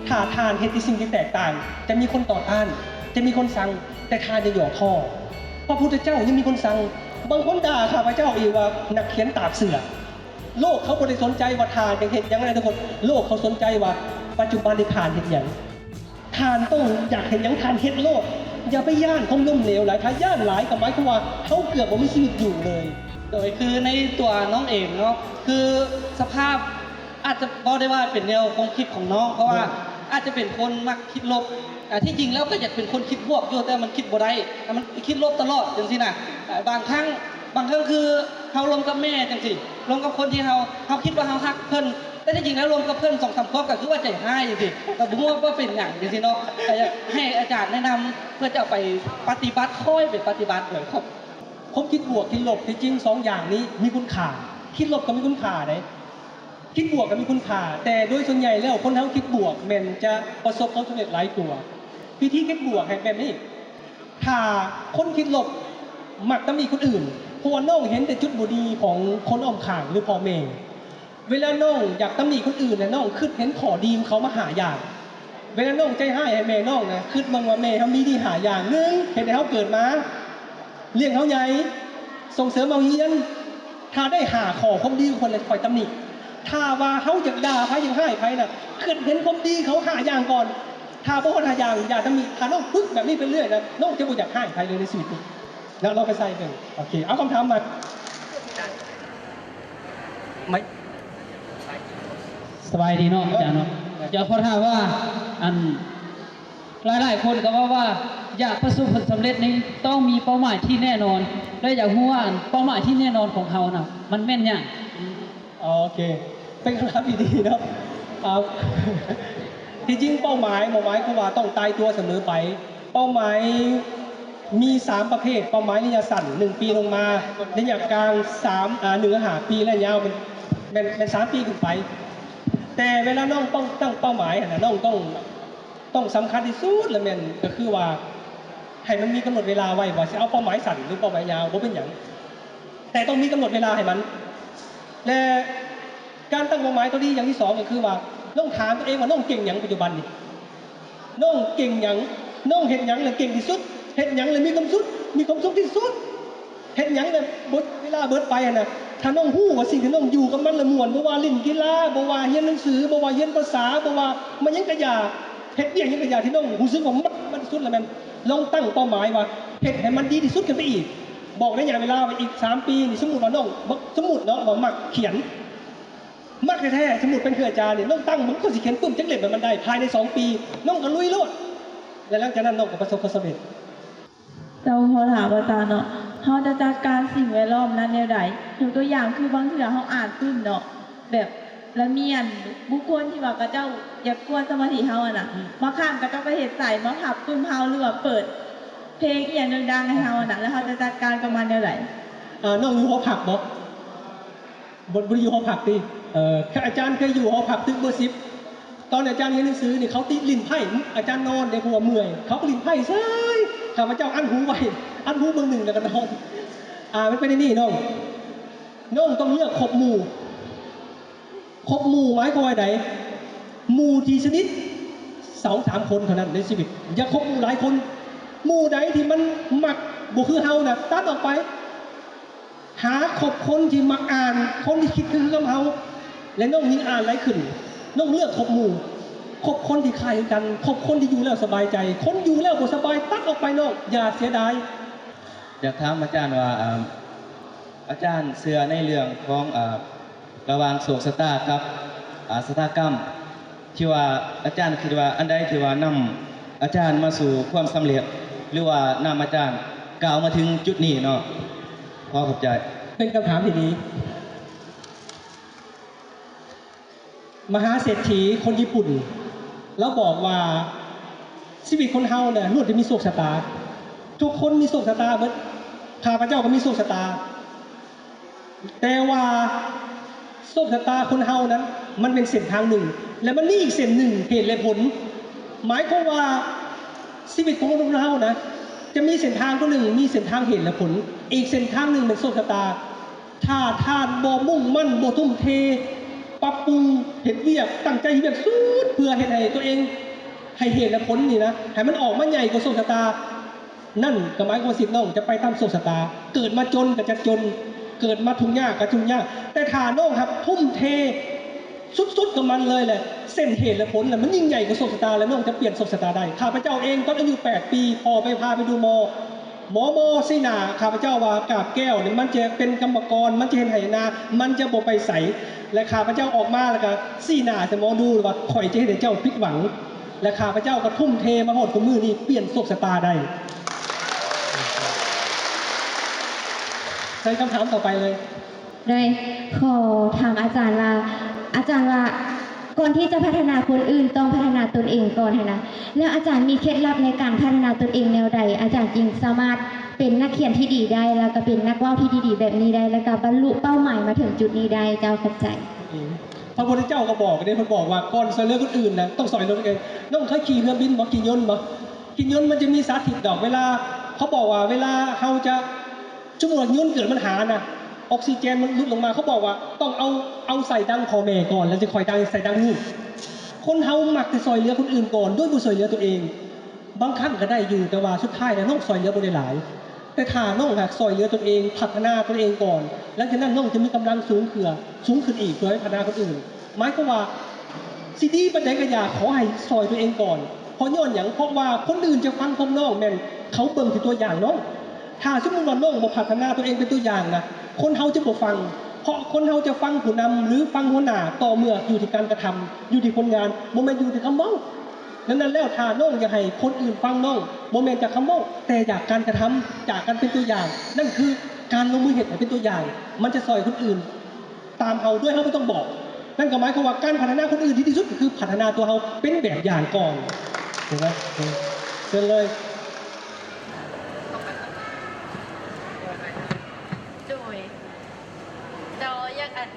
ຖ້າທ່ານເຮັດໃນສິ່ງທີ່ແຕກຕ່າງ, ຈະມີຄົນຕໍ່ຕ້ານ, ຈະມີຄົນຊັງ, ແຕ່ທ່ານຢ່າຫຍໍ້ທໍ້. ພະພຸດທະເຈົ້າຍັງມີຄົນຊັງ. ບາງຄົນດ່າຂ້າພະເຈົ້າອີກວ່ານັກຂຽນຕາກເສື້ອ. ໂລກເຂົາບໍ່ໄດ້ສົນໃຈວ່າທ່ານຢາກເຮັດຫຍັງນະທຸກຄົນ. ໂລກເຂົາສົນໃຈວ່າປັດຈຸບັນນີ້ທ່ານເຮັດຫຍັງ. ທ່ານຕ້ອງຢາກເຮັດຫຍັງ ທ່ານເຮັດໂລດ. ຢ່າໄປຢ້ານຄວາມລົ້ມເຫຼວຫຼາຍ. ຖ້າຢ້ານຫຼາຍກໍໝາຍຄວາມວ່າເຮົາເກືອບບໍ່ມີຊີວິດຢູ່ເລີຍ. ໂດຍ ຄືໃນຕົວນ້ອງເອງເນາະ ຄືສະພາບ ອາດຈະເວົ້າໄດ້ວ່າເປັນແນວຄວາມຄິດຂອງນ້ອງ ເພາະວ່າ ອືມ ອາດຈະເປັນຄົນມັກຄິດລົບ. ອາ ທີ່ຈິງແລ້ວກໍຢາກເປັນຄົນຄິດບວກຢູ່ ແຕ່ມັນຄິດບໍ່ໄດ້ ມັນຄິດລົບຕະຫຼອດຈັ່ງຊີ້ນະ. ອາ ບາງຄັ້ງ ບາງເທື່ອຄືເຮົາລົມກັບແມ່ຈັ່ງຊີ້ ລົມກັບຄົນທີ່ເຮົາ ເຮົາຄິດວ່າເຮົາຮັກເພິ່ນ ແຕ່ທີ່ຈິງແລ້ວລົມກັບເພິ່ນສອງສາມຄວບກໍຄືວ່າໃຈຮ້າຍຈັ່ງຊີ້ ກໍບໍ່ຮູ້ວ່າເປັນຫຍັງຈັ່ງຊີ້ເນາະ. ກໍຢາກໃຫ້ອາຈານແນະນຳ ເພື່ອຈະເອົາໄປປະຕິບັດ ຄ່ອຍໄປປະຕິບັດເລີຍ. ຄວາມຄິດບວກ ຄິດລົບ ທີ່ຈິງສອງຢ່າງນີ້ມີຄຸນຄ່າ. ຄິດລົບກໍມີຄຸນຄ່າເດ້. ຄິດບວກກໍມີຄຸນຄ່າ, ແຕ່ໂດຍສ່ວນໃຫຍ່ແລ້ວຄົນເຮົາຄິດບວກແມ່ນຈະປະສົບຄວາມສຳເລັດຫຼາຍກວ່າ. ວິທີຄິດບວກໃຫ້ແບບນີ້, ຖ້າຄົນຄິດລົບມັກຕຳໜິຄົນອື່ນ ເພາະວ່ານ້ອງເຫັນແຕ່ຈຸດບໍ່ດີຂອງຄົນອ້ອມຂ້າງ ຫຼື ພໍ່ແມ່. ເວລານ້ອງຢາກຕຳໜິຄົນອື່ນນະ, ນ້ອງຄິດເຫັນຂໍ້ດີຂອງເຂົາມາຫ້າຢ່າງ. ເວລານ້ອງໃຈຮ້າຍໃຫ້ແມ່ນ້ອງນະ, ຄິດເບິ່ງວ່າແມ່ເຮົາມີດີຫ້າຢ່າງ. ໜຶ່ງ, ເຮັດໃຫ້ເຮົາເກີດມາ, ລ້ຽງເຮົາໃຫຍ່, ສົ່ງເສີມເຮົາຮຽນ. ຖ້າໄດ້ຫ້າຂໍ້ຄວາມດີຂອງເພິ່ນແລ້ວ ຄ່ອຍຕຳໜິ. ຖ້າວ່າເຮົາຢາກດ່າໃຜ ຢາກຮ້າຍໃຜນະ, ຄິດເຫັນຄວາມດີເຂົາຫ້າຢ່າງກ່ອນ. ຖ້າບໍ່ຮອດຫ້າຢ່າງ ຢ່າຕຳໜິ. ຖ້ານ້ອງຝຶກແບບນີ້ໄປເລື້ອຍນະ, ນ້ອງຈະບໍ່ຢາກຮ້າຍໃຜເລີຍໃນຊີວິດນີ້. ແລ້ວລອງໄປໃສ່ເບິ່ງ. ໂອເຄ, ເອົາຄຳຖາມມາ. ໄມ ສະບາຍດີເນາະ ເອີ ອາຈານເນາະ. ຢາກຂໍຖາມວ່າ ອັນ ຫຼາຍໆຄົນກໍເວົ້າວ່າ ຢາກປະສົບຜົນສຳເລັດນີ້ຕ້ອງມີເປົ້າໝາຍທີ່ແນ່ນອນ ແລະ ຢາກຮູ້ວ່າ ອັນ ເປົ້າໝາຍທີ່ແນ່ນອນຂອງເຮົານະ ມັນແມ່ນຫຍັງ? ໂອເຄ ເປັນຄຳຖາມທີ່ດີເນາະ. ອ່າ ທີ່ຈິງເປົ້າໝາຍບໍ່ໝາຍຄວາມວ່າຕ້ອງຕາຍຕົວສະເໝີໄປ. ເປົ້າໝາຍມີສາມປະເພດ, ເປົ້າໝາຍໄລຍະສັ້ນ ໜຶ່ງປີລົງມາ, ໄລຍະກາງ ສາມ ອາ ໜຶ່ງຫາຫ້າປີ ແລະ ຍາວແມ່ນ ແມ່ນ ແມ່ນສາມປີຂຶ້ນໄປ. ແຕ່ເວລານ້ອງຕ້ອງຕັ້ງເປົ້າໝາຍຫັ້ນນະ, ນ້ອງຕ້ອງ ຕ້ອງສຳຄັນທີ່ສຸດລະແມ່ນ ກໍຄືວ່າ ໃຫ້ມັນມີກຳນົດເວລາໄວ້ວ່າຊິເອົາເປົ້າໝາຍສັ້ນ ຫຼື ເປົ້າໝາຍຍາວ ບໍ່ເປັນຫຍັງ, ແຕ່ຕ້ອງມີກຳນົດເວລາໃຫ້ມັນ. ແລະ ການຕັ້ງເປົ້າໝາຍຕົວດີຢ່າງທີສອງກໍຄືວ່າ ນ້ອງຖາມຕົວເອງວ່າ ນ້ອງເກັ່ງຫຍັງປັດຈຸບັນນີ້? ນ້ອງເກັ່ງຫຍັງ? ນ້ອງເຮັດຫຍັງແລ້ວເກັ່ງທີ່ສຸດ? ເຮັດຫຍັງແລ້ວມີຄວາມສຸກ ມີຄວາມສຸກທີ່ສຸດ? ເຮັດຫຍັງແລ້ວເວລາເບິດໄປຫັ້ນນະ? ຖ້ານ້ອງຮູ້ວ່າສິ່ງທີ່ນ້ອງຢູ່ກັບມັນແລ້ວມ່ວນ, ບໍ່ວ່າຫຼິ້ນກິລາ, ບໍ່ວ່າຮຽນໜັງສື, ບໍ່ວ່າຮຽນພາສາ, ບໍ່ວ່າມາຫຍັງກະຢ່າ, ເຮັດວຽກຫຍັງກະຢ່າ ທີ່ນ້ອງຮູ້ສຶກວ່າມັກມັນທີ່ສຸດລະແມ່ນ ລອງຕັ້ງເປົ້າໝາຍວ່າ ເຮັດໃຫ້ມັນດີທີ່ສຸດຂຶ້ນໄປອີກ. ບອກໄລຍະເວລາໄວ້ອີກສາມປີນີ້, ສົມມຸດວ່ານ້ອງ ສົມມຸດເນາະ ວ່າມັກຂຽນ ມັກແທ້ໆ, ສົມມຸດເປັນຄືອາຈານນີ້ ນ້ອງຕັ້ງເບິ່ງ ຂ້ອຍຊິຂຽນປຶ້ມຈັກເຫຼັ້ມໃຫ້ມັນໄດ້ພາຍໃນສອງປີ, ນ້ອງກໍລຸຍໂລດ ແລະ ຫຼັງຈາກນັ້ນນ້ອງກໍປະສົບຜົນສຳເລັດ. ເຈົ້າ ຂໍຖາມອາຈານເນາະ, ເຮົາຈະຈັດການສິ່ງແວດລ້ອມນັ້ນແນວໃດ? ຍົກຕົວຢ່າງຄືບາງເທື່ອເຮົາອ່ານປຶ້ມເນາະ, ແບບ ລະມີອັນບຸກຄົນທີ່ວ່າເຂົາເຈົ້າຢາກກວນສະມາທິເຮົາຫັ້ນນະ, ອືມ ບາງຄັ້ງເຂົາເຈົ້າກໍເຮັດໃສ່ມາພັບປຶ້ມເຮົາ ຫຼືວ່າເປີດເພງອີ່ຫຍັງດັງໆໃຫ້ເຮົາຫັ້ນນະ, ແລ້ວເຮົາຈະຈັດການກັບມັນແນວໃດ? ເອີ ນ້ອງຢູ່ຫໍພັກບໍ່? ບໍ່ ບໍ່ໄດ້ຢູ່ຫໍພັກຕິ? ເອີ ອາຈານເຄີຍຢູ່ຫໍພັກຕຶກເບີສິບ. ຕອນອາຈານຮຽນໜັງສືນີ້ ເຂົາຕິຫຼິ້ນໄພ້, ອາຈານນອນເດ້ ເພາະວ່າເມື່ອຍ, ເຂົາກໍຫຼິ້ນໄພ້ເສີຍ. ຂ້າພະເຈົ້າອັດຫູໄວ້ ອັດຫູເບິ່ງໜຶ່ງແລ້ວກໍນອນ. ອ່າ ມັນເປັນແນວນີ້ນ້ອງ, ນ້ອງຕ້ອງເລືອກຄົບໝູ່. ຄົບໝູ່ໝາຍຄວາມວ່າໃດ? ໝູ່ທີ່ສະໜິດສອງສາມຄົນເທົ່ານັ້ນໃນຊີວິດ, ຢ່າຄົບໝູ່ຫຼາຍຄົນ. ໝູ່ໃດທີ່ມັນມັກບໍ່ຄືເຮົານະ ຕັດອອກໄປ. ຫາຄົບຄົນທີ່ມັກອ່ານ, ຄົນທີ່ຄິດຄືກັບເຮົາ ແລະ ນ້ອງຍິ່ງອ່ານຫຼາຍຂຶ້ນ. ນ້ອງເລືອກຄົບໝູ່, ຄົບຄົນທີ່ຄ້າຍຄືກັນ, ຄົບຄົນທີ່ຢູ່ແລ້ວສະບາຍໃຈ. ຄົນຢູ່ແລ້ວບໍ່ສະບາຍ, ຕັດອອກໄປນ້ອງ, ຢ່າເສຍດາຍ. ຢາກຖາມອາຈານວ່າ ອາ ອາຈານເຊື່ອໃນເລື່ອງຂອງ ອາ ລະຫວ່າງໂຊກຊະຕາກັບ ອາ ຊະຕາກຳ ທີ່ວ່າອາຈານຄິດວ່າອັນໃດທີ່ວ່ານຳອາຈານມາສູ່ຄວາມສຳເລັດ ຫຼືວ່ານຳອາຈານກ້າວມາເຖິງຈຸດນີ້ເນາະ? ຂໍຂອບໃຈ. ເປັນຄຳຖາມທີ່ດີ. ມະຫາເສດຖີຄົນຍີ່ປຸ່ນ ລາວບອກວ່າ ຊີວິດຄົນເຮົານະ ລ້ວນແຕ່ມີໂຊກຊະຕາ. ທຸກຄົນມີໂຊກຊະຕາເບິດ. ຂ້າພະເຈົ້າກໍມີໂຊກຊະຕາ. ແຕ່ວ່າໂຊກຊະຕາຄົນເຮົານັ້ນ ມັນເປັນເສັ້ນທາງໜຶ່ງ ແລະ ມັນມີອີກເສັ້ນໜຶ່ງ ເຫດ ແລະ ຜົນ. ໝາຍຄວາມວ່າ ຊີວິດຂອງຄົນເຮົານະ ຈະມີເສັ້ນທາງຕົວໜຶ່ງ ມີເສັ້ນທາງເຫດ ແລະ ຜົນ, ອີກເສັ້ນທາງໜຶ່ງແມ່ນໂຊກຊະຕາ. ຖ້າທ່ານບໍ່ມຸ່ງໝັ້ນ, ບໍ່ທຸ່ມເທ, ປັບປຸງ ເຮັດວຽກ ຕັ້ງໃຈເຮັດວຽກສຸດ ເພື່ອເຮັດໃຫ້ຕົວເອງ ໃຫ້ເຫດແລະຜົນນີ້ນະ ໃຫ້ມັນອອກມາໃຫຍ່ກວ່າໂຊກຊະຕາ. ນັ້ນກໍໝາຍຄວາມວ່າສິດນ້ອງຈະໄປຕາມໂຊກຊະຕາ. ເກີດມາຈົນກໍຈະຈົນ, ເກີດມາທຸກຍາກກໍທຸກຍາກ, ແຕ່ຖ້ານ້ອງຫາກທຸ່ມເທສຸດໆກັບມັນເລີຍແຫຼະ, ເສັ້ນເຫດແລະຜົນນະ ມັນຍິ່ງໃຫຍ່ກວ່າໂຊກຊະຕາ ແລະ ນ້ອງຈະປ່ຽນໂຊກຊະຕາໄດ້. ຂ້າພະເຈົ້າເອງຕອນອາຍຸແປດປີ ພໍ່ໄປພາໄປດູໝໍ, ໝໍ ໝໍຊີ້ໜ້າຂ້າພະເຈົ້າວ່າ ກາບແກ້ວນີ້ມັນຈະເປັນກຳມະກອນ, ມັນຈະເຮັດໄຮ່ເຮັດນາ, ມັນຈະບໍ່ໄປໃສ. ແລະ ຂ້າພະເຈົ້າອອກມາ ແລ້ວກໍຊີ້ໜ້າໃສ່ໝໍດູວ່າ ຂ້ອຍຈະເຮັດໃຫ້ເຈົ້າຜິດຫວັງ. ແລະ ຂ້າພະເຈົ້າກໍທຸ່ມເທມາຮອດທຸກມື້ນີ້ ປ່ຽນໂຊກຊະຕາໄດ້. ເຊີນຄຳຖາມຕໍ່ໄປເລີຍ. ໂດຍ ຂໍຖາມອາຈານວ່າ ອາຈານວ່າ ກ່ອນທີ່ຈະພັດທະນາຄົນອື່ນ ຕ້ອງພັດທະນາຕົນເອງກ່ອນຫັ້ນນະ, ແລ້ວອາຈານມີເຄັດລັບໃນການພັດທະນາຕົນເອງແນວໃດ ອາຈານຈຶ່ງສາມາດເປັນນັກຂຽນທີ່ດີໄດ້ ແລ້ວກໍເປັນນັກເວົ້າທີ່ດີໆແບບນີ້ໄດ້ ແລ້ວກໍບັນລຸເປົ້າໝາຍມາເຖິງຈຸດນີ້ໄດ້? ເຈົ້າ ຂອບໃຈ. ອືມ ພະພຸດທະເຈົ້າກໍບອກເດ້ ເພິ່ນບອກວ່າ ກ່ອນຊ່ວຍເຫຼືອຄົນອື່ນນະ ຕ້ອງຊ່ວຍເຫຼືອຕົນເອງ. ນ້ອງເຄີຍຂີ່ເຮືອບິນບໍ່? ຂີ່ຍົນບໍ່? ຂີ່ຍົນມັນຈະມີສາທິດດອກ ເວລາ ເຂົາບອກວ່າ ເວລາເຮົາຈະ ສົມມຸດວ່າຍົນເກີດບັນຫານະ ອອກຊີເຈນມັນຫຼຸດລົງມາ, ເຂົາບອກວ່າຕ້ອງເອົາ ເອົາໃສ່ດັງພໍ່ແມ່ກ່ອນ ແລ້ວຈະຄ່ອຍດັງໃສ່ດັງລູກ. ຄົນເຮົາມັກຈະຊ່ອຍເຫຼືອຄົນອື່ນກ່ອນ ໂດຍບໍ່ຊ່ອຍເຫຼືອຕົນເອງ. ບາງຄັ້ງກໍໄດ້ຢູ່ ແຕ່ວ່າສຸດທ້າຍແລ້ວນ້ອງຊ່ອຍເຫຼືອບໍ່ໄດ້ຫຼາຍ. ແຕ່ຖ້ານ້ອງຫາກຊ່ອຍເຫຼືອຕົນເອງ ພັດທະນາຕົນເອງກ່ອນ ຫຼັງຈາກນັ້ນນ້ອງຈະມີກຳລັງສູງເຂື່ອ ສູງຂຶ້ນອີກ ເພື່ອໄປພັດທະນາຄົນອື່ນ. ໝາຍຄວາມວ່າ ຊິດີປານໃດກໍຢ່າ ຂໍໃຫ້ຊ່ອຍຕົວເອງກ່ອນ. ເພາະຍ້ອນຫຍັງ? ເພາະວ່າຄົນອື່ນຈະຟັງຄວາມນ້ອງ ແມ່ນເຂົາເບິ່ງທີ່ຕົວຢ່າງນ້ອງ. ຖ້າສົມມຸດວ່ານ້ອງບໍ່ພັດທະນາຕົວເອງເປັນຕົວຢ່າງນະ ຄົນເຮົາຈະບໍ່ຟັງ. ເພາະຄົນເຮົາຈະຟັງຜູ້ນຳ ຫຼື ຟັງຫົວໜ້າ ຕໍ່ເມື່ອຢູ່ທີ່ການກະທຳ, ຢູ່ທີ່ຜົນງານ, ບໍ່ແມ່ນຢູ່ທີ່ຄຳເວົ້າ. ດັ່ງນັ້ນແລ້ວ ຖ້ານ້ອງຢາກໃຫ້ຄົນອື່ນຟັງນ້ອງ ບໍ່ແມ່ນຈາກຄຳເວົ້າ ແຕ່ຈາກການກະທຳ, ຈາກການເປັນຕົວຢ່າງ. ນັ້ນຄືການລົງມືເຮັດໃຫ້ເປັນຕົວຢ່າງ. ມັນຈະຊ່ອຍຄົນອື່ນ ຕາມເຮົາໂດຍເຮົາບໍ່ຕ້ອງບອກ. ນັ້ນກໍໝາຍຄວາມວ່າການພັດທະນາຄົນອື່ນທີ່ດີທີ່ສຸດ ກໍຄືພັດທະນາຕົວເຮົາເປັນແບບຢ່າງກ່ອນ. ເຫັນບໍ່? ເຊີນເລີຍ. ໂດຍ ເຈົ້າ ຢາກ ອັນ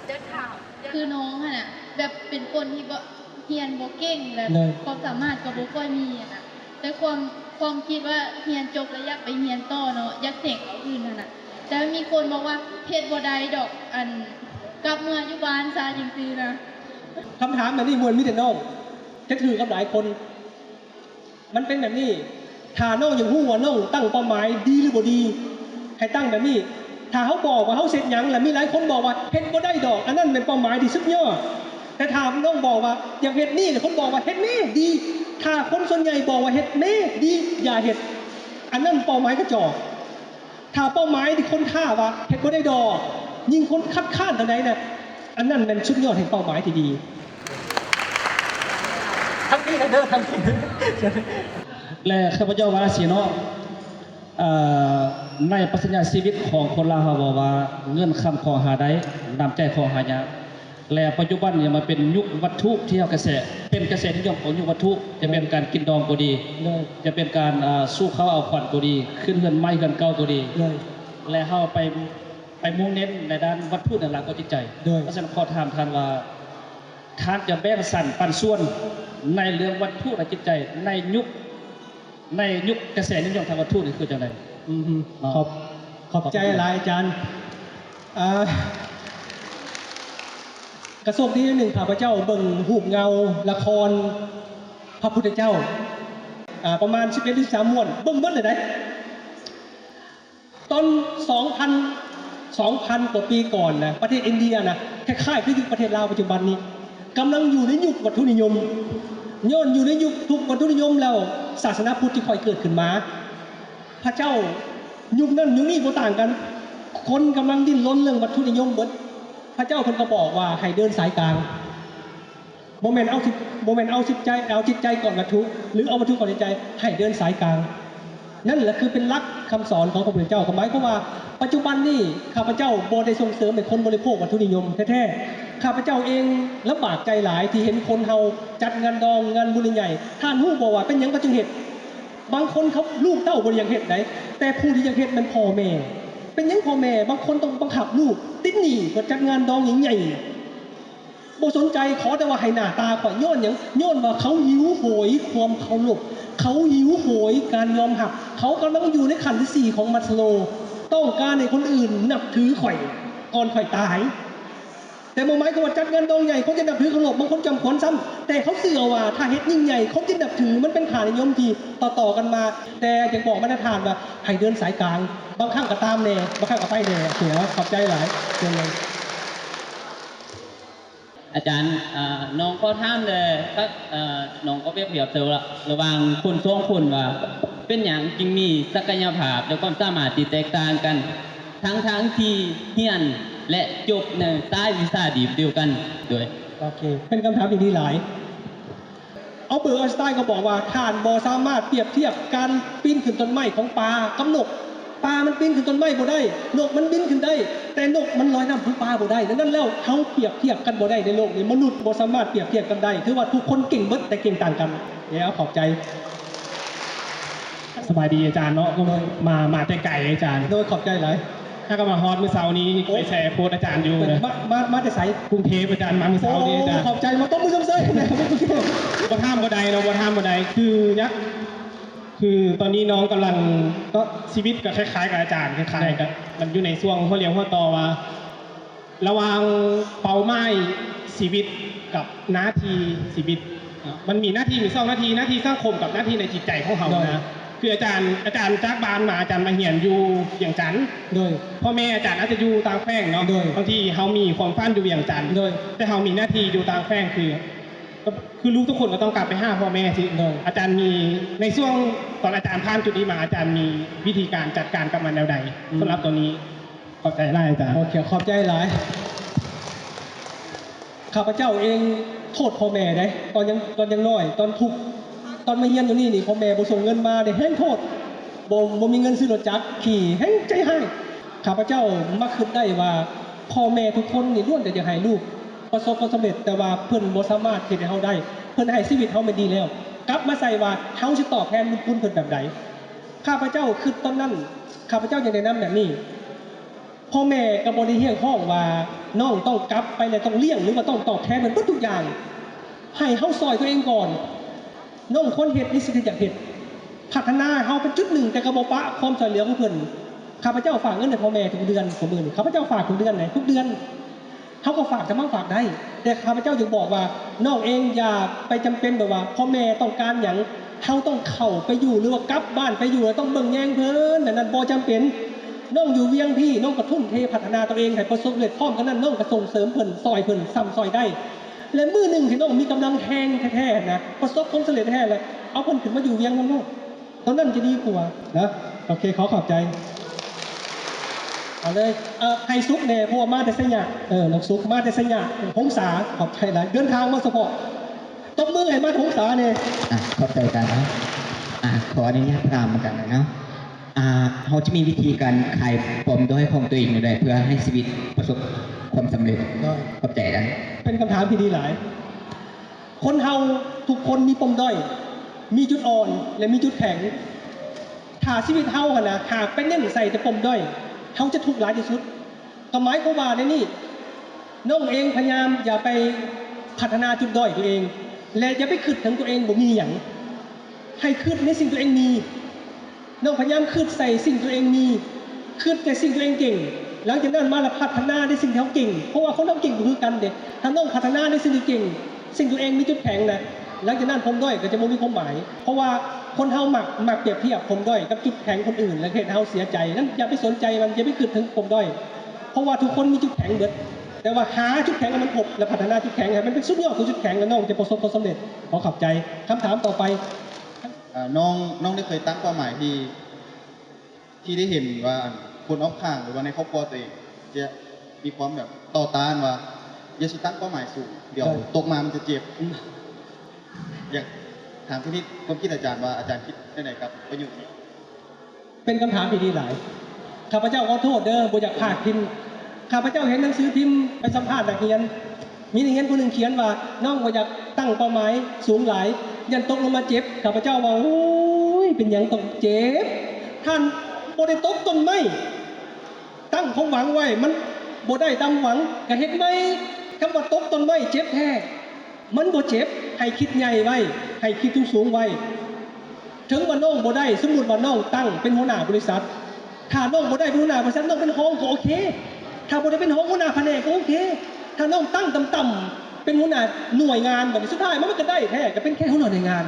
ຢາກຖາມ ຄືນ້ອງຫັ້ນນະ ແບບເປັນຄົນທີ່ບໍ່ ຮຽນບໍ່ເກັ່ງ ແລະ ໂດຍ ຄວາມສາມາດກໍບໍ່ຄ່ອຍມີຫັ້ນນະ. ແຕ່ຄວາມ ຄວາມຄິດວ່າຮຽນຈົບແລ້ວຢາກໄປຮຽນຕໍ່ເນາະ ຢາກແຊງເອົາອື່ນຫັ້ນນະ. ແຕ່ມີຄົນບອກວ່າເຮັດບໍ່ໄດ້ດອກ ອັນ ກັບເມືອຢູ່ບ້ານຊະຈັ່ງຊີ້ນະ. ຄຳຖາມແບບນີ້ບໍ່ແມ່ນມີແຕ່ນ້ອງ ຈະຖືກກັບຫຼາຍຄົນ. ມັນເປັນແບບນີ້ ຖ້ານ້ອງຢາກຮູ້ວ່ານ້ອງຕັ້ງເປົ້າໝາຍດີຫຼືບໍ່ດີ ໃຫ້ຕັ້ງແບບນີ້. ຖ້າເຮົາບອກວ່າເຮົາເຮັດຫຍັງ ແລ້ວມີຫຼາຍຄົນບອກວ່າເຮັດບໍ່ໄດ້ດອກ ອັນນັ້ນແມ່ນເປົ້າໝາຍທີ່ສຸດຍອດ. ແຕ່ຖ້ານ້ອງບອກວ່າຢາກເຮັດນີ້ ແລ້ວຄົນບອກວ່າເຮັດແມ້ ດີ. ຖ້າຄົນສ່ວນໃຫຍ່ບອກວ່າເຮັດແມ້ ດີ ຢ່າເຮັດ ອັນນັ້ນເປົ້າໝາຍກະຈອກ. ຖ້າເປົ້າໝາຍທີ່ຄົນທ້າວ່າເຮັດບໍ່ໄດ້ດອກ ຍິ່ງຄົນຄັດຄ້ານເທົ່າໃດນະ ອັນນັ້ນແມ່ນສຸດຍອດແຫ່ງເປົ້າໝາຍທີ່ດີ. ທັງນີ້ເດີ ທັງນີ້. ແລະ ຂ້າພະເຈົ້າວ່າຊີ້ເນາະ ເອີ ໃນປັດຊະຍາຊີວິດຂອງຄົນລາວເຮົາເວົ້າວ່າ ເງິນຄຳຂອງຫາໄດ້ ນ້ຳໃຈຂອງຫາຍາກ. ແລະ ປັດຈຸບັນນີ້ມັນເປັນຍຸກວັດຖຸທີ່ເຮົາກະແສ ເປັນກະແສນິຍົມຂອງຍຸກວັດຖຸ ຈະເປັນການກິນດອງກໍດີ ໂດຍ ຈະເປັນການ ອ່າ ສູ້ເຂົ້າເອົາຂວັນກໍດີ ຂຶ້ນເຮືອນໃໝ່ເຮືອນເກົ່າກໍດີ ໂດຍ ແລະ ເຮົາໄປ ໄປມຸ່ງເນັ້ນໃນດ້ານວັດຖຸນັ້ນຫຼາຍກວ່າຈິດໃຈ. ໂດຍ ເພາະສະນັ້ນ ຂໍຖາມທ່ານວ່າ ທ່ານຈະແບ່ງສັນປັນສ່ວນໃນເລື່ອງວັດຖຸ ແລະ ຈິດໃຈ ໃນຍຸກ ໃນຍຸກກະແສນິຍົມທາງວັດຖຸນີ້ຄືຈັ່ງໃດ? ອືມ ເນາະ ຂອບ ຂອບໃຈຫຼາຍອາຈານ. ອ່າ ກະໂຊກດີໜຶ່ງ ຂ້າພະເຈົ້າເບິ່ງຮູບເງົາລະຄອນພະພຸດທະເຈົ້າ ອ່າ ປະມານສິບເອັດ ສິບສາມມ້ວນ ເບິ່ງເບິດເລີຍໃດ. ຕອນສອງພັນ ສອງພັນກວ່າປີກ່ອນນະ ປະເທດອິນເດຍນະ ຄ້າຍໆຄືຍຸກປະເທດລາວປັດຈຸບັນນີ້ ກຳລັງຢູ່ໃນຍຸກວັດຖຸນິຍົມ. ຍ້ອນຢູ່ໃນຍຸກທຸກວັດຖຸນິຍົມແລ້ວ ສາສະໜາພຸດຈຶ່ງຄ່ອຍເກີດຂຶ້ນມາ. ພະເຈົ້າ ຍຸກນັ້ນຍຸກນີ້ບໍ່ຕ່າງກັນ, ຄົນກຳລັງດີ້ນລົນເລື່ອງວັດຖຸນິຍົມເບິດ. ພະເຈົ້າເພິ່ນກໍບອກວ່າໃຫ້ເດີນສາຍກາງ. ບໍ່ແມ່ນເອົາຈິດ ບໍ່ແມ່ນເອົາຈິດໃຈ ເອົາຈິດໃຈກ່ອນວັດຖຸ ຫຼື ເອົາວັດຖຸກ່ອນຈິດໃຈ ໃຫ້ເດີນສາຍກາງ. ນັ້ນແຫຼະຄືເປັນຫຼັກຄຳສອນຂອງພະພຸດທະເຈົ້າ. ກໍໝາຍຄວາມວ່າ ປັດຈຸບັນນີ້ ຂ້າພະເຈົ້າບໍ່ໄດ້ສົ່ງເສີມໃຫ້ຄົນບໍລິໂພກວັດຖຸນິຍົມແທ້ໆ. ຂ້າພະເຈົ້າເອງລຳບາກໃຈຫຼາຍທີ່ເຫັນຄົນເຮົາຈັດງານດອງ ງານບຸນໃຫຍ່ໆ. ທ່ານຮູ້ບໍ່ວ່າເປັນຫຍັງເຂົາຈຶ່ງເຮັດ? ບາງຄົນເຂົາ ລູກເຕົ້າບໍ່ໄດ້ຢາກເຮັດໃດ, ແຕ່ຜູ້ທີ່ຢາກເຮັດແມ່ນພໍ່ແມ່. ເປັນຫຍັງພໍ່ແມ່ບາງຄົນຕ້ອງບັງຄັບລູກຕິດໜີ້ ເພື່ອຈັດງານດອງໃຫຍ່ໆ? ບໍ່ສົນໃຈ ຂໍແຕ່ວ່າໃຫ້ໜ້າຕາຂ້ອຍ. ຍ້ອນຫຍັງ? ຍ້ອນວ່າເຂົາຫິວໂຫຍຄວາມເຄົາລົບ, ເຂົາຫິວໂຫຍການຍອມຮັບ. ເຂົາກຳລັງຢູ່ໃນຂັ້ນທີສີ່ຂອງ Maslow ຕ້ອງການໃຫ້ຄົນອື່ນນັບຖືຂ້ອຍກ່ອນຂ້ອຍຕາຍ. ແຕ່ບໍ່ໝາຍຄວາມວ່າຈັດງານດອງໃຫຍ່ ຄົນຈະນັບຖືເຄົາລົບ, ບາງຄົນຈຳຄວນຊ້ຳ. ແຕ່ເຂົາເຊື່ອວ່າຖ້າເຮັດຍິ່ງໃຫຍ່ ຄົນຈະນັບຖື, ມັນເປັນຄ່ານິຍົມທີ່ຕໍ່ໆກັນມາ. ແຕ່ຢາກບອກບັນດາທ່ານວ່າ ໃຫ້ເດີນສາຍກາງ, ບາງຄັ້ງກໍຕາມແດ່, ບາງຄັ້ງກໍໄປແດ່. ໂອເຄ, ເອົາ ຂອບໃຈຫຼາຍ. ເຊີນເລີຍ. ອາຈານ, ເອີ່ ນ້ອງຂໍຖາມແດ່, ເອີ່ ນ້ອງຂໍປຽບທຽບໃສ່ລະຫວ່າງຄົນສອງຄົນວ່າ ເປັນຫຍັງຈຶ່ງມີສັກກະຍະພາບ ແລະ ຄວາມສາມາດທີ່ແຕກຕ່າງກັນ ທັງໆທີ່ຮຽນ ແລະ ຈົບໃນສາຍວິຊາດຽວກັນດ້ວຍ? ໂອເຄ, ເປັນຄຳຖາມທີ່ດີຫຼາຍ. ອັລເບີດ ໄອນສະໄຕນ໌ກໍບອກວ່າ ທ່ານບໍ່ສາມາດປຽບທຽບການປີນຂຶ້ນຕົ້ນໄມ້ຂອງປາກັບນົກ. ປາມັນປີນຂຶ້ນຕົ້ນໄມ້ບໍ່ໄດ້, ນົກມັນບິນຂຶ້ນໄດ້, ແຕ່ນົກມັນລອຍນ້ຳຄືປາບໍ່ໄດ້. ດັ່ງນັ້ນແລ້ວ ເຮົາປຽບທຽບກັນບໍ່ໄດ້ໃນໂລກນີ້. ມະນຸດບໍ່ສາມາດປຽບທຽບກັນໄດ້. ຖືວ່າທຸກຄົນເກັ່ງເບິດ, ແຕ່ເກັ່ງຕ່າງກັນ. ເອີ ຂອບໃຈ. ສະບາຍດີອາຈານເນາະ, ໂດຍ ມາ ມາແຕ່ໄກອາຈານ. ໂດຍ ຂອບໃຈຫຼາຍ. ຫາກະມາຮອດມື້ເຊົ້ານີ້ ໂອ້ ໄປແຊ່ໂພດອາຈານຢູ່ນະ. ມາ ມາ ມາແຕ່ໃສ? ກຸງເທບອາຈານ, ມາມື້ເຊົ້ານີ້ອາຈານ. ໂອ້ ຂອບໃຈ, ມາຕົບມືຊົມເຊີຍໃຫ້ແດ່. ບໍ່ຖາມບໍ່ໄດ້ເນາະ, ບໍ່ຖາມບໍ່ໄດ້. ຄືຍັກ ຄືຕອນນີ້ນ້ອງກຳລັງ ກໍຊີວິດກໍຄ້າຍໆກັບອາຈານ, ຄ້າຍໆກັບ ມັນຢູ່ໃນຊ່ວງຫົວລຽວຫົວຕໍ່ວ່າ ລະຫວ່າງເປົ້າໝາຍຊີວິດກັບໜ້າທີ່ຊີວິດ. ມັນມີໜ້າທີ່ມີສອງໜ້າທີ່, ໜ້າທີ່ສັງຄົມກັບໜ້າທີ່ໃນຈິດໃຈຂອງເຮົານະ. ໂດຍ. ຄືອາຈານ ອາຈານຈາກບ້ານມາ, ອາຈານມາຮຽນຢູ່ວຽງຈັນ. ໂດຍ. ພໍ່ແມ່ອາຈານອາດຈະຢູ່ຕ່າງແຂວງເນາະ. ໂດຍ. ບາງທີເຮົາມີຄວາມຝັນຢູ່ວຽງຈັນ. ໂດຍ. ແຕ່ເຮົາມີໜ້າທີ່ຢູ່ຕ່າງແຂວງ ຄື ກໍຄືລູກທຸກຄົນກໍຕ້ອງກັບໄປຫາພໍ່ແມ່ຊີ້. ໂດຍ. ອາຈານມີ ໃນຊ່ວງຕອນອາຈານຜ່ານຈຸດນີ້ມາ, ອາຈານມີວິທີການຈັດການກັບມັນແນວໃດ? ອືມ. ສຳລັບຕົວນີ້ ຂອບໃຈຫຼາຍອາຈານ. ໂອເຄ, ຂອບໃຈຫຼາຍ. ຂ້າພະເຈົ້າເອງໂທດພໍ່ແມ່ເດ້, ຕອນຍັງ ຕອນຍັງນ້ອຍ, ຕອນທຸກ, ຕອນມາຮຽນຢູ່ນີ້ນີ້ ພໍ່ແມ່ບໍ່ສົ່ງເງິນມາເດ້, ແຮງໂທດ. ບໍ່ ບໍ່ມີເງິນຊື້ລົດຈັກຂີ່, ແຮງໃຈຮ້າຍ. ຂ້າພະເຈົ້າມາຄິດໄດ້ວ່າ ພໍ່ແມ່ທຸກຄົນນີ້ລ້ວນແຕ່ຢາກໃຫ້ລູກປະສົບຄວາມສຳເລັດ, ແຕ່ວ່າເພິ່ນບໍ່ສາມາດເຮັດໃຫ້ເຮົາໄດ້. ເພິ່ນໃຫ້ຊີວິດເຮົາແມ່ນດີແລ້ວ, ກັບມາໃສ່ວ່າເຮົາຊິຕອບແທນບຸນຄຸນເພິ່ນແບບໃດ? ຂ້າພະເຈົ້າຄິດຕອນນັ້ນ, ຂ້າພະເຈົ້າຢາກແນະນຳແບບນີ້. ພໍ່ແມ່ກໍບໍ່ໄດ້ຮຽກຮ້ອງວ່ານ້ອງຕ້ອງກັບໄປແລ້ວຕ້ອງລ້ຽງ ຫຼືວ່າຕ້ອງຕອບແທນເພິ່ນເບິດທຸກຢ່າງ. ໃຫ້ເຮົາຊ່ອຍຕົວເອງກ່ອນ. ນ້ອງຄວນເຮັດໃນສິ່ງທີ່ຢາກເຮັດ, ພັດທະນາເຮົາເປັນຈຸດໜຶ່ງ, ແຕ່ກໍບໍ່ປະຄວາມຊ່ວຍເຫຼືອຂອງເພິ່ນ. ຂ້າພະເຈົ້າຝາກເງິນໃຫ້ພໍ່ແມ່ທຸກເດືອນ, ສົມມຸດນີ້ ຂ້າພະເຈົ້າຝາກທຸກເດືອນເດ້, ທຸກເດືອນ. ເຮົາກໍຝາກ ຖ້າເຮົາຝາກໄດ້, ແຕ່ຂ້າພະເຈົ້າຢາກບອກວ່າ ນ້ອງເອງຢ່າໄປຈຳເປັນແບບວ່າ ພໍ່ແມ່ຕ້ອງການຫຍັງ ເຮົາຕ້ອງເຂົ້າໄປຢູ່ ຫຼືວ່າກັບບ້ານໄປຢູ່ ແລ້ວຕ້ອງເບິ່ງແຍງເພິ່ນ, ອັນນັ້ນບໍ່ຈຳເປັນ. ນ້ອງຢູ່ວຽງພີ້ ນ້ອງກໍທຸ່ມເທພັດທະນາຕົວເອງໃຫ້ປະສົບສຳເລັດ, ພ້ອມກັນນັ້ນ ນ້ອງກໍສົ່ງເສີມເພິ່ນ, ຊ່ອຍເພິ່ນສ່ຳຊ່ອຍໄດ້. ແລະ ມື້ໜຶ່ງທີ່ນ້ອງມີກຳລັງແຮງແທ້ໆນະ, ປະສົບຄວາມສຳເລັດແທ້ແລ້ວ ເອົາເພິ່ນຂຶ້ນມາຢູ່ວຽງນຳນ້ອງ. ຕົວນັ້ນຈະດີກວ່ານະ. ໂອເຄ, ຂໍຂອບໃຈ. ເອົາເລີຍ, ເອີ ໃຫ້ສຸກແດ່, ເພາະວ່າມາແຕ່ໄຊຍະ. ເອີ ນ້ອງສຸກມາແຕ່ໄຊຍະ, ຫົງສາ. ຂອບໃຈຫຼາຍ, ເດີນທາງມາສະເພາະ. ຕົບມືໃຫ້ມາຫົງສາແດ່. ອ່ະ ຂອບໃຈອາຈານເນາະ. ອ່ະ ຂໍອະນຸຍາດຖາມອາຈານເນາະ. ອ່າ ເຮົາຈະມີວິທີການຄາຍປມດ້ອຍຂອງຕົວເອງແນວໃດ ເພື່ອໃຫ້ຊີວິດປະສົບຄວາມສຳເລັດ? ໄດ້. ຂອບໃຈຫຼາຍ. ເປັນຄຳຖາມທີ່ດີຫຼາຍ. ຄົນເຮົາທຸກຄົນມີປົມດ້ອຍ, ມີຈຸດອ່ອນ ແລະ ມີຈຸດແຂງ. ຖ້າຊີວິດເຮົາຫັ້ນນະ ຫາກໄປເນັ້ນໃສ່ແຕ່ປົມດ້ອຍ, ເຮົາຈະທຸກຫຼາຍທີ່ສຸດ. ກໍໝາຍຄວາມວ່າໃນນີ້ ນ້ອງເອງພະຍາຍາມຢ່າໄປພັດທະນາຈຸດດ້ອຍຕົວເອງ ແລະ ຢ່າໄປຄິດເຖິງຕົວເອງບໍ່ມີຫຍັງ. ໃຫ້ຄິດໃນສິ່ງຕົວເອງມີ. ນ້ອງພະຍາຍາມຄິດໃສ່ສິ່ງຕົວເອງມີ, ຄິດແຕ່ສິ່ງຕົວເອງເກັ່ງ, ຫຼັງຈາກນັ້ນມາລະພັດທະນາໃນສິ່ງທີ່ເຮົາເກັ່ງ, ເພາະວ່າຄົນເຮົາເກັ່ງບໍ່ຄືກັນເດ້. ຖ້ານ້ອງພັດທະນາໃນສິ່ງທີ່ເກັ່ງ, ສິ່ງຕົວເອງມີຈຸດແຂງນະ, ຫຼັງຈາກນັ້ນປົມດ້ອຍກໍຈະບໍ່ມີຄວາມໝາຍ, ເພາະວ່າຄົນເຮົາມັກ, ມັກປຽບທຽບປົມດ້ອຍກັບຈຸດແຂງຄົນອື່ນ ແລະ ເຮັດໃຫ້ເຮົາເສຍໃຈ. ນັ້ນຢ່າໄປສົນໃຈມັນ, ຢ່າໄປຄິດເຖິງປົມດ້ອຍ, ເພາະວ່າທຸກຄົນມີຈຸດແຂງເບິດ, ແຕ່ວ່າຫາຈຸດແຂງໃຫ້ມັນພົບ ແລະ ພັດທະນາຈຸດແຂງໃຫ້ມັນເປັນສຸດຍອດຂອງຈຸດແຂງ ແລ້ວນ້ອງຈະປະສົບຜົນສຳເລັດ. ຂໍຂອບໃຈ. ຄຳຖາມຕໍ່ໄປ. ເອີ ນ້ອງ ນ້ອງໄດ້ເຄີຍຕັ້ງເປົ້າໝາຍທີ່ ທີ່ໄດ້ເຫັນວ່າຄົນຮອບຂ້າງ ຫຼືວ່າໃນຄອບຄົວຕົວເອງ ຈະມີຄວາມແບບຕໍ່ຕ້ານວ່າ ຢ່າຊິຕັ້ງເປົ້າໝາຍສູງ ດຽວ ເອີ ຕົກມາມັນຈະເຈັບ. ອືມ ຢາກຖາມຄວາມຄິດ ຄວາມຄິດອາຈານວ່າ ອາຈານຄິດຈັ່ງໃດກັບປະໂຫຍກນີ້? ເປັນຄຳຖາມທີ່ດີຫຼາຍ. ຂ້າພະເຈົ້າຂໍໂທດເດີ ບໍ່ຢາກພາດພິງ. ຂ້າພະເຈົ້າເຫັນໜັງສືພິມໄປສຳພາດນັກຮຽນ, ມີນັກຮຽນຜູ້ໜຶ່ງຂຽນວ່າ ນ້ອງບໍ່ຢາກຕັ້ງເປົ້າໝາຍສູງຫຼາຍ ຢ້ານຕົກລົງມາເຈັບ. ຂ້າພະເຈົ້າວ່າ ໂອ້ຍ ເປັນຫຍັງຕ້ອງເຈັບ? ທ່ານບໍ່ໄດ້ຕົກຕົ້ນໄມ້. ຕັ້ງຄວາມຫວັງໄວ້ ມັນບໍ່ໄດ້ຕາມຫວັງ ກະເຮັດໃໝ່. ຄຳວ່າຕົກຕົ້ນໄມ້ເຈັບແທ້. ມັນບໍ່ເຈັບ, ໃຫ້ຄິດໃຫຍ່ໄວ້, ໃຫ້ຄິດສູງໆໄວ້. ເຖິງວ່ານ້ອງບໍ່ໄດ້, ສົມມຸດວ່ານ້ອງຕັ້ງເປັນຫົວໜ້າບໍລິສັດ, ຖ້ານ້ອງບໍ່ໄດ້ເປັນຫົວໜ້າບໍລິສັດ, ນ້ອງເປັນຮອງກໍໂອເຄ, ຖ້າບໍ່ໄດ້ເປັນຮອງຫົວໜ້າພະແນກກໍໂອເຄ. ຖ້ານ້ອງຕັ້ງຕ່ຳໆ ເປັນຫົວໜ້າໜ່ວຍງານ ບັດນີ້ສຸດທ້າຍມັນກໍໄດ້ແທ້ ກໍເປັນແຄ່ຫົວໜ້າໜ່ວຍງານ.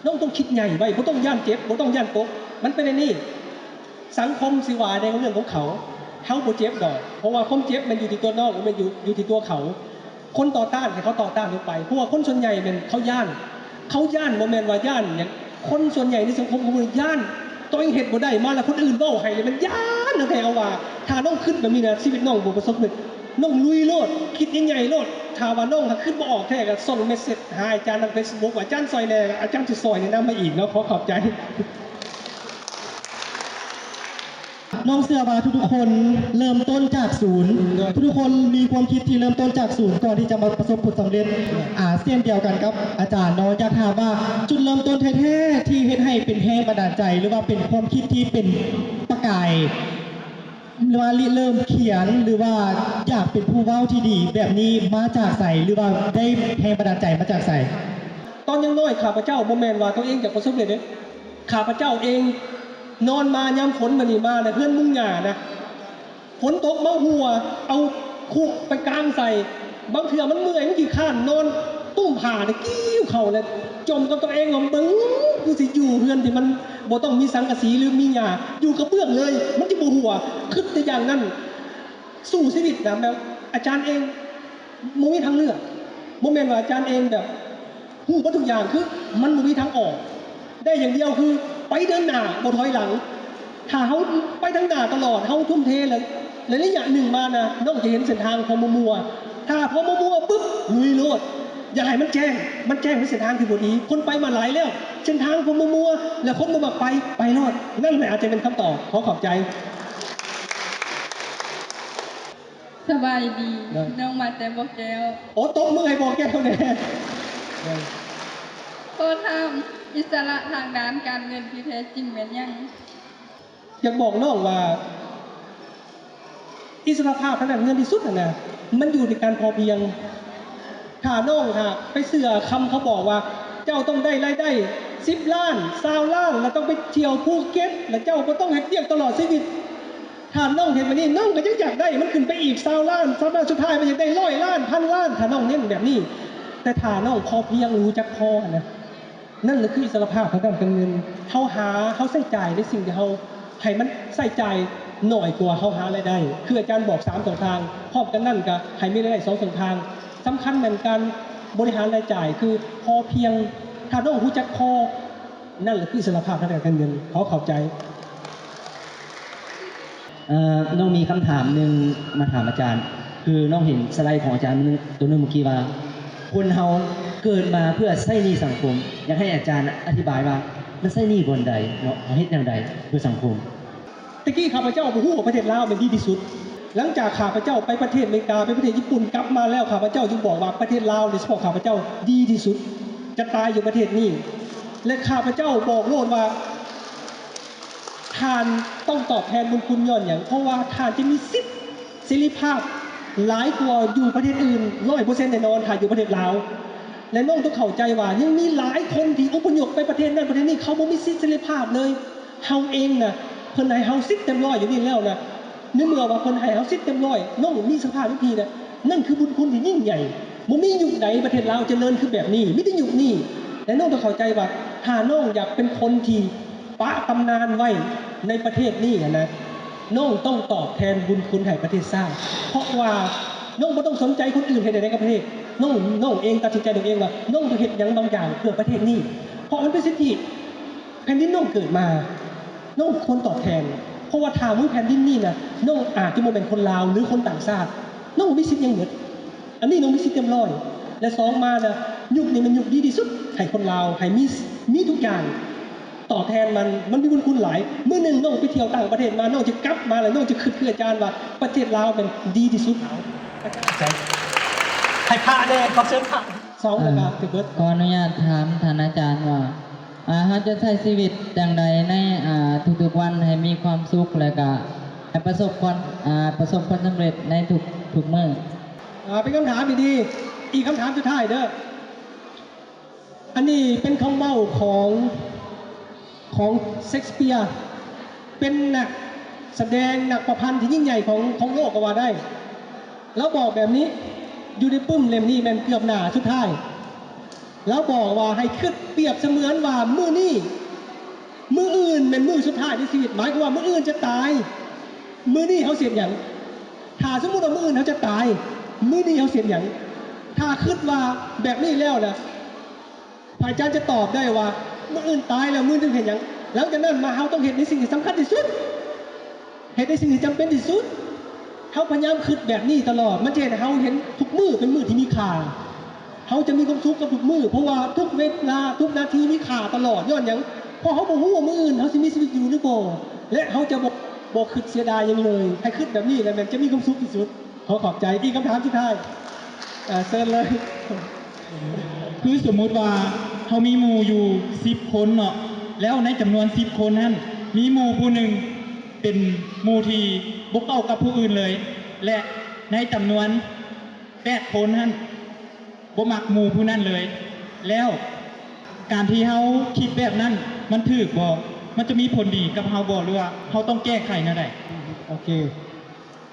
ນ້ອງຕ້ອງຄິດໃຫຍ່ໄວ້ ບໍ່ຕ້ອງຢ້ານເຈັບ ບໍ່ຕ້ອງຢ້ານຕົກ. ມັນເປັນແນວນີ້. ສັງຄົມຊິວ່າໃນເລື່ອງຂອງເຂົາ ເຮົາບໍ່ເຈັບດອກ ເພາະວ່າຄວາມເຈັບແມ່ນຢູ່ທີ່ຕົວນ້ອງ ບໍ່ແມ່ນຢູ່ ຢູ່ທີ່ຕົວເຂົາ. ຄົນຕໍ່ຕ້ານໃຫ້ເຂົາຕໍ່ຕ້ານລົງໄປ ເພາະວ່າຄົນສ່ວນໃຫຍ່ແມ່ນເຂົາຢ້ານ ເຂົາຢ້ານ ບໍ່ແມ່ນວ່າຢ້ານຫຍັງ. ຄົນສ່ວນໃຫຍ່ໃນສັງຄົມຂອງເຮົາຢ້ານ ໂຕເອງເຮັດບໍ່ໄດ້ມາແລ້ວ ຄົນອື່ນເວົ້າໃຫ້ແລ້ວມັນຢ້ານແທ້ໆ ເອົາວ່າ ຖ້ານ້ອງຄິດແບບນີ້ນະ ຊີວິດນ້ອງບໍ່ປະສົບສຳເລັດ. ນ້ອງລຸຍໂລດ ຄິດໃຫຍ່ໆໂລດ. ຖ້າວ່ານ້ອງຫາຄິດບໍ່ອອກແທ້ ກໍສົ່ງເມສເສດຫາອາຈານທາງເຟສບຸກວ່າ ອາຈານຊ່ອຍແດ່ ອາຈານຊິຊ່ອຍແນະນຳໃຫ້ອີກເນາະ. ຂໍຂອບໃຈ. ນ້ອງເຊື່ອວ່າທຸກໆຄົນເລີ່ມຕົ້ນຈາກສູນ ໂດຍ ທຸກໆຄົນມີຄວາມຄິດທີ່ເລີ່ມຕົ້ນຈາກສູນ ກ່ອນທີ່ຈະມາປະສົບຜົນສຳເລັດ ອ່າ ເຊັ່ນດຽວກັນກັບອາຈານເນາະ. ຢາກຖາມວ່າຈຸດເລີ່ມຕົ້ນແທ້ໆ ທີ່ເຮັດໃຫ້ເປັນແຮງບັນດານໃຈ ຫຼືວ່າເປັນຄວາມຄິດທີ່ເປັນປະກາຍ ຫຼືວ່າລິເລີ່ມຂຽນ ຫຼືວ່າຢາກເປັນຜູ້ເວົ້າທີ່ດີແບບນີ້ມາຈາກໃສ ຫຼືວ່າໄດ້ແຮງບັນດານໃຈມາຈາກໃສ? ຕອນຍັງນ້ອຍ ຂ້າພະເຈົ້າບໍ່ແມ່ນວ່າຕົວເອງຈະປະສົບສຳເລັດເດ້. ຂ້າພະເຈົ້າເອງນອນມາຍາມຝົນມານີ້ມານະ ເຮືອນມຸງຫຍ້ານະ ຝົນຕົກມາຫົ່ວ ເອົາຄຸໄປກາງໃສ່. ບາງເທື່ອມັນເມື່ອຍ ມັນຂີ້ຄ້ານນອນ ຕຸ້ມຜ້ານະ ກີ້ວເຂົ້າ ແລ້ວຈົ່ມກັບຕົວເອງວ່າ ເບິ່ງ ກູຊິຢູ່ເຮືອນທີ່ມັນບໍ່ຕ້ອງມີສັງກະສີ ຫຼື ມີຫຍ້າ ຢູ່ກະເບື້ອງເລີຍ ມັນຈະບໍ່ຫົ່ວ. ຄິດແຕ່ຢ່າງນັ້ນ ສູ້ຊີວິດນະ. ແບບອາຈານເອງບໍ່ມີທາງເລືອກ ບໍ່ແມ່ນວ່າອາຈານເອງແບບ ຮູ້ໝົດທຸກຢ່າງ ຄືມັນບໍ່ມີທາງອອກ ໄດ້ຢ່າງດຽວຄືໄປເດີນໜ້າ ບໍ່ຖອຍຫຼັງ. ຖ້າເຮົາໄປທາງໜ້າຕະຫຼອດ ເຮົາທຸ່ມເທ ແລະ ແລະໄລຍະໜຶ່ງມານະ ນ້ອງຈະເຫັນເສັ້ນທາງພໍມົວໆ. ຖ້າພໍມົວໆປຶບ ລຸຍໂລດ ຢ່າໃຫ້ມັນແຈ້ງ ມັນແຈ້ງໃນເສັ້ນທາງທີ່ບໍ່ດີ. ຄົນໄປມາຫຼາຍແລ້ວ ເສັ້ນທາງພໍມົວໆ ແລະ ຄົນບໍ່ມັກໄປ ໄປໂລດ. ນັ້ນແຫຼະອາດຈະເປັນຄຳຕອບ. ຂໍຂອບໃຈ. ສະບາຍດີ ໂດຍ ນ້ອງມາແຕ່ບໍ່ແກ້ວ. ໂອ້ ຕົບມືໃຫ້ບໍ່ແກ້ວແດ່. ໂດຍ ຂໍຖາມ ອິດສະຫຼະທາງດ້ານການເງິນທີ່ແທ້ຈິງແມ່ນຫຍັງ? ຢາກບອກນ້ອງວ່າ ອິດສະຫຼະພາບທາງດ້ານເງິນທີ່ສຸດຫັ້ນນະ ມັນຢູ່ໃນການພໍພຽງ. ຖ້ານ້ອງຫາກໄປເຊື່ອຄຳເຂົາບອກວ່າ ເຈົ້າຕ້ອງໄດ້ລາຍໄດ້ສິບລ້ານ ຊາວລ້ານ ແລ້ວຕ້ອງໄປທ່ຽວພູເກັດ ແລ້ວເຈົ້າບໍ່ຕ້ອງເຮັດວຽກຕະຫຼອດຊີວິດ. ຖ້ານ້ອງເຮັດແບບນີ້ ນ້ອງກໍຍັງຢາກໄດ້ມັນຂຶ້ນໄປອີກຊາວລ້ານ ຊາວລ້ານ ສຸດທ້າຍມັນຢາກໄດ້ຮ້ອຍລ້ານ ພັນລ້ານ ຖ້ານ້ອງເນັ້ນແບບນີ້. ແຕ່ຖ້ານ້ອງພໍພຽງ ຮູ້ຈັກພໍຫັ້ນນະ ນັ້ນລະຄືອິດສະຫຼະພາບທາງດ້ານການເງິນ. ເຮົາຫາ ເຮົາໃຊ້ຈ່າຍໃນສິ່ງທີ່ເຮົາໃຫ້ມັນໃຊ້ຈ່າຍໜ້ອຍກວ່າເຮົາຫາລາຍໄດ້. ຄືອາຈານບອກສາມຊ່ອງທາງ ພ້ອມກັນນັ້ນກະໃຫ້ມີລາຍໄດ້ສອງຊ່ອງທາງ. ສຳຄັນແມ່ນການບໍລິຫານລາຍຈ່າຍ ຄືພໍພຽງ. ຖ້ານ້ອງຮູ້ຈັກພໍ ນັ້ນລະຄືອິດສະຫຼະພາບທາງດ້ານການເງິນ. ຂໍຂອບໃຈ. ເອີ ນ້ອງມີຄຳຖາມໜຶ່ງມາຖາມອາຈານ ຄືນ້ອງເຫັນສະໄລຂອງອາຈານໂຕໜຶ່ງເມື່ອກີ້ວ່າ ຄົນເຮົາເກີດມາເພື່ອໃຊ້ໜີ້ສັງຄົມ. ຢາກໃຫ້ອາຈານອະທິບາຍວ່າ ມັນໃຊ້ໜີ້ບ່ອນໃດເນາະ? ເຮົາເຮັດຫຍັງໃດເພື່ອສັງຄົມ? ແຕ່ກີ້ຂ້າພະເຈົ້າບໍ່ຮູ້ວ່າປະເທດລາວແມ່ນດີທີ່ສຸດ. ຫຼັງຈາກຂ້າພະເຈົ້າໄປປະເທດອາເມລິກາ ໄປປະເທດຍີ່ປຸ່ນ ກັບມາແລ້ວ ຂ້າພະເຈົ້າຈຶ່ງບອກວ່າປະເທດລາວໂດຍສະເພາະຂ້າພະເຈົ້າດີທີ່ສຸດ ຈະຕາຍຢູ່ປະເທດນີ້. ແລະ ຂ້າພະເຈົ້າບອກໂລດວ່າ ທ່ານຕ້ອງຕອບແທນບຸນຄຸນຍ້ອນຫຍັງ? ເພາະວ່າທ່ານຈະມີສິດເສລີພາບຫຼາຍກວ່າຢູ່ປະເທດອື່ນຮ້ອຍເປີເຊັນແນ່ນອນ ຖ້າຢູ່ປະເທດລາວ. ແລະ ນ້ອງຕ້ອງເຂົ້າໃຈວ່າຍັງມີຫຼາຍຄົນທີ່ອົບພະຍົບໄປປະເທດນັ້ນປະເທດນີ້ ເຂົາບໍ່ມີສິດເສລີພາບເລີຍ. ເຮົາເອງນະ ເພິ່ນໃຫ້ເຮົາສິດເຕັມຮ້ອຍຢູ່ນີ້ແລ້ວນະ ໃນເມື່ອວ່າເພິ່ນໃຫ້ເຮົາສິດເຕັມຮ້ອຍ ນ້ອງມີສະພາບແບບນີ້ນະ ນັ້ນຄືບຸນຄຸນທີ່ຍິ່ງໃຫຍ່. ບໍ່ມີຍຸກໃດປະເທດລາວຈະເລີນຄືແບບນີ້ ມີແຕ່ຍຸກນີ້. ແລະ ນ້ອງຕ້ອງເຂົ້າໃຈວ່າ ຖ້ານ້ອງຢາກເປັນຄົນທີ່ປະຕຳນານໄວ້ໃນປະເທດນີ້ຫັ້ນນະ ນ້ອງຕ້ອງຕອບແທນບຸນຄຸນໃຫ້ປະເທດຊາດ. ເພາະວ່ານ້ອງບໍ່ຕ້ອງສົນໃຈຄົນອື່ນເຮັດແນວໃດກັບປະເທດ. ນ້ອງ ນ້ອງເອງຕັດສິນໃຈໂດຍເອງວ່າ ນ້ອງຕ້ອງເຮັດຫຍັງບາງຢ່າງເພື່ອປະເທດນີ້ ເພາະມັນເປັນສິດທິ ແຜ່ນດິນນ້ອງເກີດມາ ນ້ອງຄວນຕອບແທນ. ເພາະວ່າຖ້າບໍ່ມີແຜ່ນດິນນີ້ນະ ນ້ອງອາດຈະບໍ່ແມ່ນຄົນລາວ ຫຼື ຄົນຕ່າງຊາດ. ນ້ອງບໍ່ມີສິດຫຍັງເໝິດ. ອັນນີ້ນ້ອງມີສິດເຕັມຮ້ອຍ. ແລະ ສອງມານະ ຍຸກນີ້ແມ່ນຍຸກດີທີ່ສຸດ ໃຫ້ຄົນລາວ ໃຫ້ມີ ມີທຸກຢ່າງຕອບແທນມັນ. ມັນມີບຸນຄຸນຫຼາຍ. ມື້ໜຶ່ງນ້ອງໄປທ່ຽວຕ່າງປະເທດມາ ນ້ອງຈະກັບມາ ແລ້ວນ້ອງຈະຄິດຄືອາຈານວ່າ ປະເທດລາວແມ່ນດີທີ່ສຸດ. ໃຫ້ພະແດ່ ຂໍເຊີນພະ. ສອງ ເອີ ແລ້ວກໍຈະເບິດ. ຂໍອະນຸຍາດຖາມທ່ານອາຈານວ່າ ອ່າ ເຮົາຈະໃຊ້ຊີວິດຈັ່ງໃດໃນ ອ່າ ທຸກໆວັນໃຫ້ມີຄວາມສຸກ ແລະກະໃຫ້ປະສົບຄວາມ ອ່າ ປະສົບຜົນສຳເລັດໃນທຸກ ທຸກມື້? ອ່າ ເປັນຄຳຖາມທີ່ດີ. ອີກຄຳຖາມສຸດທ້າຍເດີ້. ອັນນີ້ເປັນຄຳເວົ້າຂອງ ຂອງເຊັກສະເປຍ ເປັນນັກສະແດງ ນັກປະພັນທີ່ຍິ່ງໃຫຍ່ຂອງ ຂອງໂລກກໍວ່າໄດ້. ລາວບອກແບບນີ້ ຢູ່ໃນປຶ້ມເຫຼັ້ມນີ້ແມ່ນເກືອບໜ້າສຸດທ້າຍ. ລາວບອກວ່າໃຫ້ຄິດປຽບສະເໝືອນວ່າມື້ນີ້ ມື້ອື່ນແມ່ນມື້ສຸດທ້າຍໃນຊີວິດ, ໝາຍຄວາມວ່າມື້ອື່ນຈະຕາຍ. ມື້ນີ້ເຮົາຊິເຮັດຫຍັງ? ຖ້າສົມມຸດວ່າມື້ອື່ນເຮົາຈະຕາຍ, ມື້ນີ້ເຮົາຊິເຮັດຫຍັງ? ຖ້າຄິດວ່າແບບນີ້ແລ້ວນະ ພະອາຈານຈະຕອບໄດ້ວ່າ ມື້ອື່ນຕາຍແລ້ວ ມື້ນີ້ເຮັດຫຍັງ? ຫຼັງຈາກນັ້ນມາ ເຮົາຕ້ອງເຮັດໃນສິ່ງທີ່ສຳຄັນທີ່ສຸດ, ເຮັດໃນສິ່ງທີ່ຈຳເປັນທີ່ສຸດ. ເຮົາພະຍາຍາມຄິດແບບນີ້ຕະຫຼອດ, ມັນຈະເຮັດໃຫ້ເຮົາເຫັນທຸກມື້ເປັນມື້ທີ່ມີຄ່າ. ເຮົາຈະມີຄວາມສຸກກັບທຸກມື້, ເພາະວ່າທຸກເວລາ ທຸກນາທີມີຄ່າຕະຫຼອດ. ຍ້ອນຫຍັງ? ເພາະເຮົາບໍ່ຮູ້ວ່າມື້ອື່ນເຮົາຊິມີຊີວິດຢູ່ຫຼືບໍ່ ແລະ ເຮົາຈະບໍ່ ບໍ່ຄິດເສຍດາຍຫຍັງເລີຍ. ໃຫ້ຄິດແບບນີ້ແຫຼະ ແມ່ນຈະມີຄວາມສຸກທີ່ສຸດ. ຂໍຂອບໃຈ. ອີກຄຳຖາມສຸດທ້າຍ. ເອີ ເຊີນເລີຍ. ຄືສົມມຸດວ່າເຮົາມີໝູ່ຢູ່ສິບຄົນເນາະ, ແລ້ວໃນຈຳນວນສິບຄົນຫັ້ນ ມີໝູ່ຜູ້ໜຶ່ງເປັນໝູ່ທີ່ບໍ່ເຂົ້າກັບຜູ້ອື່ນເລີຍ ແລະ ໃນຈຳນວນແປດຄົນຫັ້ນ ບໍ່ມັກໝູ່ຜູ້ນັ້ນເລີຍ, ແລ້ວການທີ່ເຮົາຄິດແບບນັ້ນ ມັນຖືກບໍ່? ມັນຈະມີຜົນດີກັບເຮົາບໍ່ ຫຼືວ່າເຮົາຕ້ອງແກ້ໄຂແນວໃດ? ໂອເຄ.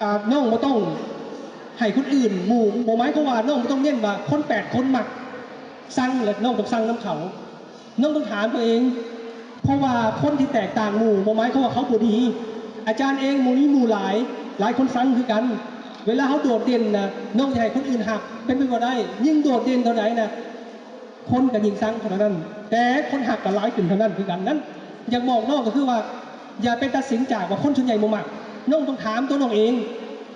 ອ່າ ນ້ອງບໍ່ຕ້ອງໃຫ້ຄົນອື່ນໝູ່ ບໍ່ໝາຍຄວາມວ່ານ້ອງບໍ່ຕ້ອງເນັ້ນວ່າຄົນແປດຄົນມັກຊັງ ແລະ ນ້ອງຕ້ອງຊັງນຳເຂົາ. ນ້ອງຕ້ອງຖາມຕົວເອງ, ເພາະວ່າຄົນທີ່ແຕກຕ່າງໝູ່ບໍ່ໝາຍຄວາມວ່າເຂົາບໍ່ດີ. ອາຈານເອງໝູ່ ມີໝູ່ຫຼາຍ, ຫຼາຍຄົນຊັງຄືກັນ. ເວລາເຮົາໂດດເດັ່ນນະ, ນ້ອງຢາກໃຫ້ຄົນອື່ນຮັກ, ເປັນໄປບໍ່ໄດ້. ຍິ່ງໂດດເດັ່ນເທົ່າໃດນະ, ຄົນກໍຍິ່ງຊັງເທົ່ານັ້ນ, ແຕ່ຄົນຮັກກໍຫຼາຍຂຶ້ນເທົ່ານັ້ນຄືກັນ. ນັ້ນ ຢາກບອກນ້ອງກໍຄືວ່າ ຢ່າໄປຕັດສິນຈາກວ່າຄົນສ່ວນໃຫຍ່ບໍ່ມັກ. ນ້ອງຕ້ອງຖາມຕົວນ້ອງເອງ.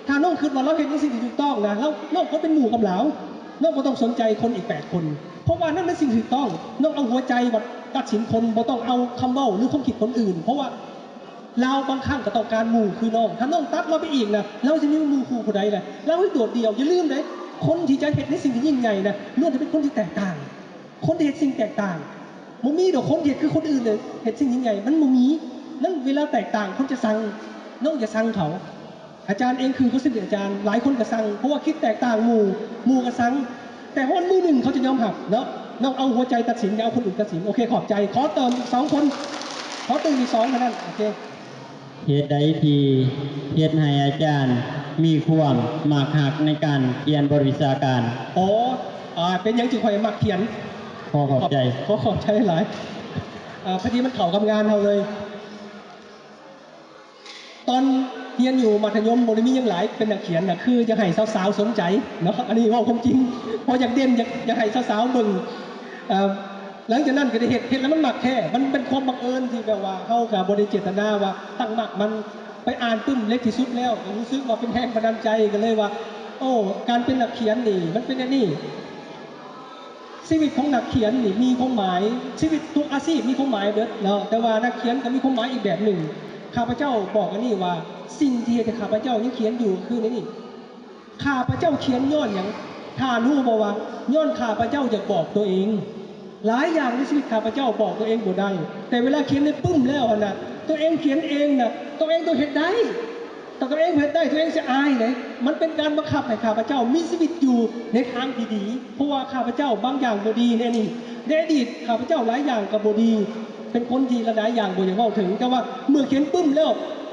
ຖ້ານ້ອງຄິດວ່າລາວເຮັດໃນສິ່ງທີ່ຖືກຕ້ອງນະ, ລາວ ນ້ອງກໍເປັນໝູ່ກັບລາວ. ນ້ອງບໍ່ຕ້ອງສົນໃຈຄົນອີກແປດຄົນ, ເພາະວ່ານັ້ນເປັນສິ່ງທີ່ຖືກຕ້ອງ. ນ້ອງເອົາຫົວໃຈມາຕັດສິນຄົນ, ບໍ່ຕ້ອງເອົາຄຳເວົ້າ ຫຼື ຄວາມຄິດຄົນອື່ນ, ເພາະວ່າ ລາວບາງຄັ້ງກໍຕ້ອງການໝູ່ຄືນ້ອງ. ຖ້ານ້ອງຕັດລາວໄປອີກນະ, ລາວຊິມີໝູ່ຄູ່ຜູ້ໃດລະ? ລາວໃຫ້ໂດດດ່ຽວ. ຢ່າລືມເດ້, ຄົນທີ່ຈະເຮັດໃນສິ່ງທີ່ຍິ່ງໃຫຍ່ນະ, ລ້ວນແຕ່ເປັນຄົນທີ່ແຕກຕ່າງ. ຄົນທີ່ເຮັດສິ່ງແຕກຕ່າງ. ບໍ່ມີດອກຄົນທີ່ເຮັດຄືຄົນອື່ນເລີຍ, ເຮັດສິ່ງຍິ່ງໃຫຍ່, ມັນບໍ່ມີ. ນັ້ນເວລາແຕກຕ່າງ, ຄົນຈະຊັງ. ນ້ອງຢ່າຊັງເຂົາ. ອາຈານເອງຄືຄົນສະໜິດອາຈານ, ຫຼາຍຄົນກໍຊັງ, ເພາະວ່າຄິດແຕກຕ່າງໝູ່, ໝູ່ກໍຊັງ. ແຕ່ຮອດມື້ໜຶ່ງເຂົາຈະຍອມຮັບເນາະ. ນ້ອງເອົາຫົວໃຈຕັດສິນ, ຢ່າເອົາຄົນອື່ນຕັດສິນ. ໂອເຄ, ຂອບໃຈ. ຂໍເຕີມອີກສອງຄົນ. ຂໍຕື່ມອີກສອງເທົ່ານັ້ນ. ໂອເຄ. ເຫດໃດທີ່ເຮັດໃຫ້ອາຈານມີຄວາມມັກຮັກໃນການຂຽນບົດວິຊາການ? ອໍ ອ່າ ເປັນຫຍັງຈຶ່ງຂ້ອຍມັກຂຽນ? ຂໍຂອບໃຈ. ຂໍ ຂໍຂອບໃຈຫຼາຍ. ອ່າ ພໍດີມັນເຂົ້າກັບງານເຮົາເລີຍ. ຕອນຮຽນຢູ່ມັດທະຍົມບໍ່ໄດ້ມີຫຍັງຫຼາຍ, ເປັນນັກຂຽນນະ ຄືຢາກໃຫ້ສາວໆສົນໃຈເນາະ, ອັນນີ້ເວົ້າຄວາມຈິງ, ເພາະຢາກເດັ່ນ, ຢາກ ຢາກໃຫ້ສາວໆເບິ່ງ. ເອີ ຫຼັງຈາກນັ້ນກໍໄດ້ເຮັດ, ເຮັດແລ້ວມັນມັກແທ້. ມັນເປັນຄວາມບັງເອີນທີ່ແບບວ່າເຮົາກໍບໍ່ໄດ້ເຈດຕະນາວ່າຕັ້ງມັກ, ມັນໄປອ່ານປຶ້ມເລັກທີ່ສຸດແລ້ວ ກໍຮູ້ສຶກວ່າເປັນແຮງບັນດານໃຈ, ກໍເລີຍວ່າ ໂອ້ ການເປັນນັກຂຽນນີ້ມັນເປັນແນວນີ້. ຊີວິດຂອງນັກຂຽນນີ້ມີຄວາມໝາຍ, ຊີວິດທຸກອາຊີບມີຄວາມໝາຍເບິດເນາະ, ແຕ່ວ່ານັກຂຽນກໍມີຄວາມໝາຍອີກແບບໜຶ່ງ. ຂ້າພະເຈົ້າບອກອັນນີ້ວ່າ ສິ່ງທີ່ເຮັດໃຫ້ຂ້າພະເຈົ້າຍັງຂຽນຢູ່ກໍຄືໃນນີ້. ຂ້າພະເຈົ້າຂຽນຍ້ອນຫຍັງ? ທ່ານຮູ້ບໍ່ວ່າ ຍ້ອນຂ້າພະເຈົ້າຢາກບອກຕົວເອງ. ຫຼາຍຢ່າງໃນຊີວິດຂ້າພະເຈົ້າບອກຕົວເອງບໍ່ໄດ້, ແຕ່ເວລາຂຽນໃນປຶ້ມແລ້ວຫັ້ນນະ, ຕົວເອງຂຽນເອງນະ, ຕົວເອງຕ້ອງເຮັດໄດ້. ຖ້າຕົວເອງເຮັດໄດ້, ຕົວເອງຊິອາຍເດ້. ມັນເປັນການບັງຄັບໃຫ້ຂ້າພະເຈົ້າມີຊີວິດຢູ່ໃນທາງທີ່ດີ, ເພາະວ່າຂ້າພະເຈົ້າບາງຢ່າງບໍ່ດີໃນອະດີດ. ໃນອະດີດ ຂ້າພະເຈົ້າຫຼາຍຢ່າງກໍບໍ່ດີ, ເປັນຄົນທີ່ຫຼາຍໆຢ່າງບໍ່ຢາກເວົ້າເຖິງ, ແຕ່ວ່າເມື່ອຂຽນປຶ້ມແລ້ວ,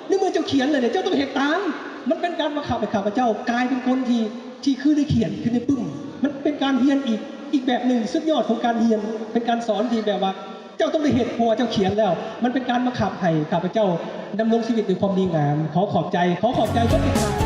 ໃນເມື່ອເຈົ້າຂຽນແລ້ວເນຍ, ເຈົ້າຕ້ອງເຮັດຕາມ. ມັນເປັນການບັງຄັບໃຫ້ຂ້າພະເຈົ້າກາຍເປັນຄົນທີ່ ທີ່ຄືໄດ້ຂຽນ ຄືໄດ້ປຶ້ມ. ມັນເປັນການຮຽນອີກ, ອີກແບບໜຶ່ງ, ສຸດຍອດຂອງການຮຽນ, ເປັນການສອນທີ່ແບບວ່າ ເຈົ້າຕ້ອງໄດ້ເຮັດ ເພາະວ່າເຈົ້າຂຽນແລ້ວ. ມັນເປັນການບັງຄັບໃຫ້ຂ້າພະເຈົ້າດຳລົງຊີວິດດ້ວຍຄວາມດີງາມ. ຂໍຂອບໃຈ, ຂໍຂອບໃຈເບິດທຸກທ່ານ.